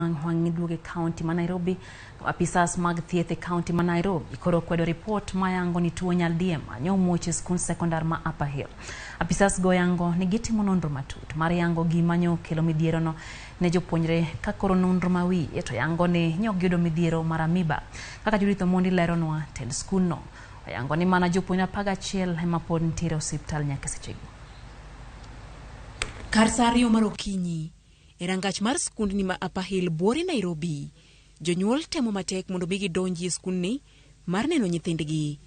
Wang' giduogo e kaunti ma Nairobi. Apisas mag thieth e kaunti ma Nairobi koro kwedo ripot mayango ni tuo nyaldiema ne omuoch e skund sekondar ma Upper Hill. Apisas go yango ni gitimo nonro matut mar yango gima nyo kelo midhierono ne jopuonjre ka koro nonro ma wiye to yango ni ne ok giyudo midhiero mar amoeba. Kaka Judith Omondi leronwa, tend skundno oyango ni mana jopuonjre 11 ema pod nitiere e osiptal nyaka sechegi. Kar saa 2 mar okinyi, e rangach mar skundni ma Upper Hill buore Nairobi, jonyuol temo matek mondo mi gidonji e skundni mar neno nyithindgi.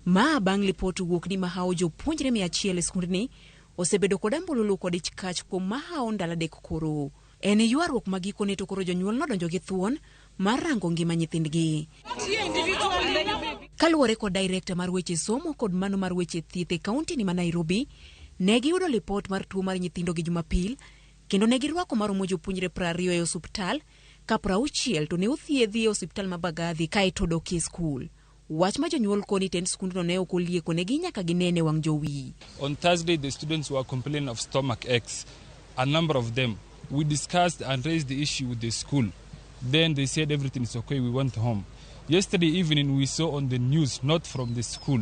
Ma bang' lipot wuok ni mahawo jopuonjre 100 e skundni osebedo kod ambululu kod ich kach kuom mahawo ndalo 3 koro. En ywaruok ma gikone to koro jonyuol nodonjo gi thuon mar rango ngima nyithindgi. Kaluwore kod director mar weche somo kod mano mar weche thieth e kaunti ni ma Nairobi, ne giyudo lipot mar tuo mar nyithindo gi Jumapil kendo ne girwako maromo jopuonjre 20 e osuptal ka 60 to ne othiedhi e osiptal ma Mbagathi kaeto dokie skul. Wach ma jonyuol koni tend skundno ne ok olieko negi nyaka ginene wang' jowi. On Thursday, the students were complaining of stomach aches, a number of them. We discussed and raised the issue with the school. Then they said everything is okay, we went home. Yesterday evening, we saw on the news, not from the school,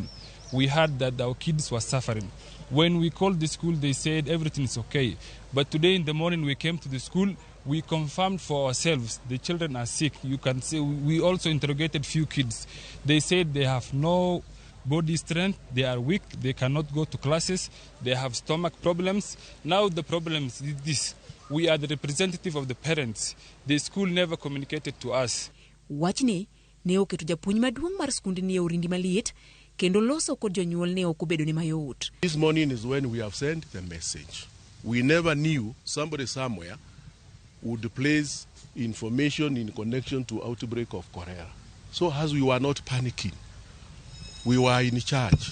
we heard that our kids were suffering. When we called the school, they said everything is okay. But today in the morning, we came to the school, we confirmed for ourselves the children are sick. You can see we also interrogated few kids. They said they have no body strength, they are weak, they cannot go to classes, they have stomach problems. Now the problem is this. We are the representative of the parents. The school never communicated to us. Wachni ne oketo japuonj maduong' mar skundni e orindi maliet kendo loso kod jonyuol ne ok obedo ne mayot. This morning is when we have sent the message. We never knew somebody somewhere would place information in connection to outbreak of cholera. So as we were not panicking, we were in charge.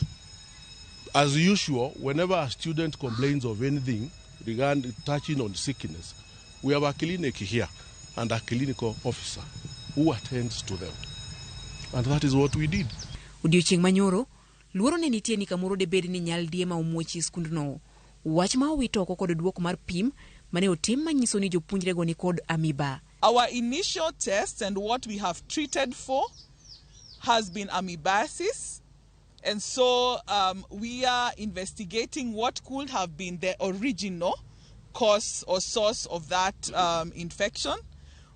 As usual, whenever a student complains of anything regarding touching on sickness, we have a clinic here and a clinical officer who attends to them. And that is what we did. Odiochieng' manyoro, luoro ne nitie ni kamoro debed ni nyaldiema omuoch e skundno. Wach ma owit oko kod duoko mar pim mane otim manyiso ni jopuonjrego ni kod amoeba. Our initial test and what we have treated for has been amoebiasis. And so we are investigating what could have been the original cause or source of that infection.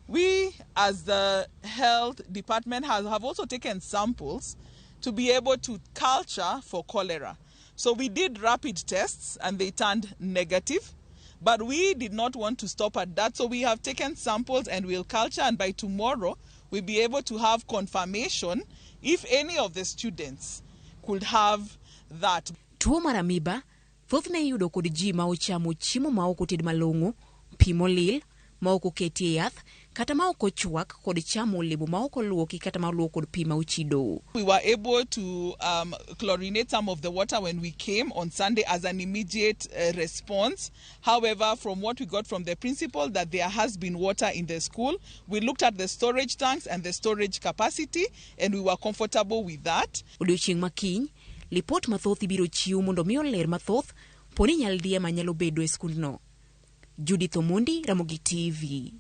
We, as the health department, have also taken samples to be able to culture for cholera. So we did rapid tests and they turned negative. But we did not want to stop at that. So we have taken samples and we'll culture. And by tomorrow, we'll be able to have confirmation if any of the students could have that. Tuo mar amoeba thothne iyudo kod ji ma ochamo chiemo ma ok oted malong'o, pi molil, ma ok oketie yath, kata ma ok ochwak kod chamo olemo ma ok oluoki kata ma oluok kod pi ma ochido. We were able to chlorinate some of the water when we came on Sunday as an immediate response. However, from what we got from the principal, that there has been water in the school, we looked at the storage tanks and the storage capacity, and we were comfortable with that. Odiochieng' ma kiny, lipot mathoth ibiro chiw mondo mi oler mathoth poni nyaldiema nyalo bedo e skundno. Judith Omondi, Ramogi TV.